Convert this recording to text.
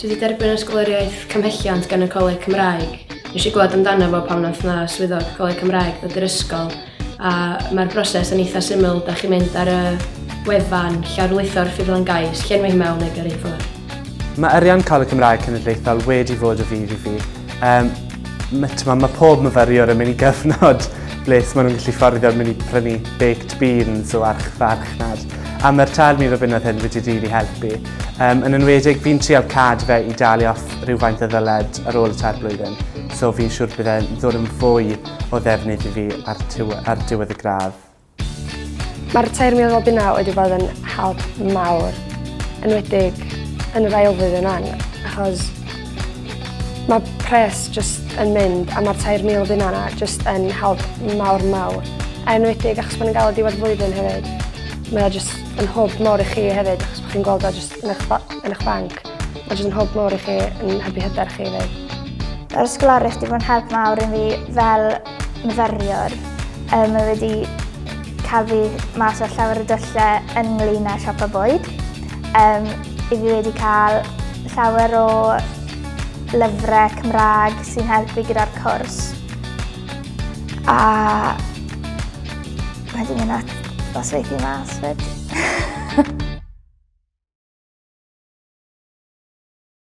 Dwi wedi derbyn ysgoloriaeth cymhelliant gan y Coleg Cymraeg. Nes i glywed amdano fo pan nath na swyddog Coleg Cymraeg ddod i'r ysgol, a mae'r broses yn eitha syml. Da chi'n mynd ar y wefan, llawrlwytho'r ffurflen gais, llenwi hi mewn a gyrru ffwrdd. Mae arian Coleg Cymraeg Cenedlaethol wedi fod o fudd i fi. Mae pob myfyriwr yn mynd i gyfnod ble maen nhw'n gallu fforddio mynd i prynu baked beans o archfarchnad. A mae'r 3,000 o bunnoedd hyn wedi rili helpu. Yn enwedig, fi'n trial cadw fe i dalu off rhywfaint o ddyled ar ôl y 3 blwyddyn. So fi'n siŵr bydd e'n ddod yn fwy o ddefnydd i fi ar diwedd y gradd. Mae'r 3,000 o bunnau wedi bod yn help mawr, enwedig yn yr ail flwyddyn rwan, achos mae pres just yn mynd a mae'r 3,000 o bunnau yna just yn help mawr mawr. A enwedig achos maen nhw'n gael y diwedd flwyddyn hefyd. Mae o just yn hwb mawr i chi hefyd, achos bod chi'n gweld o just yn eich banc. Mae just yn hwb mawr i chi, yn hybu hyder chi hefyd. Mae'r ysgoloriaeth wedi bod yn help mawr i fi fel myfyriwr. Mae wedi cael fi mas o llawer o dyllau ynglyn â siopa bwyd. I fi wedi cael llawer o lyfrau Cymraeg sy'n helpu gyda'r cwrs. A wedi mynd at ddosweithu mas fyd.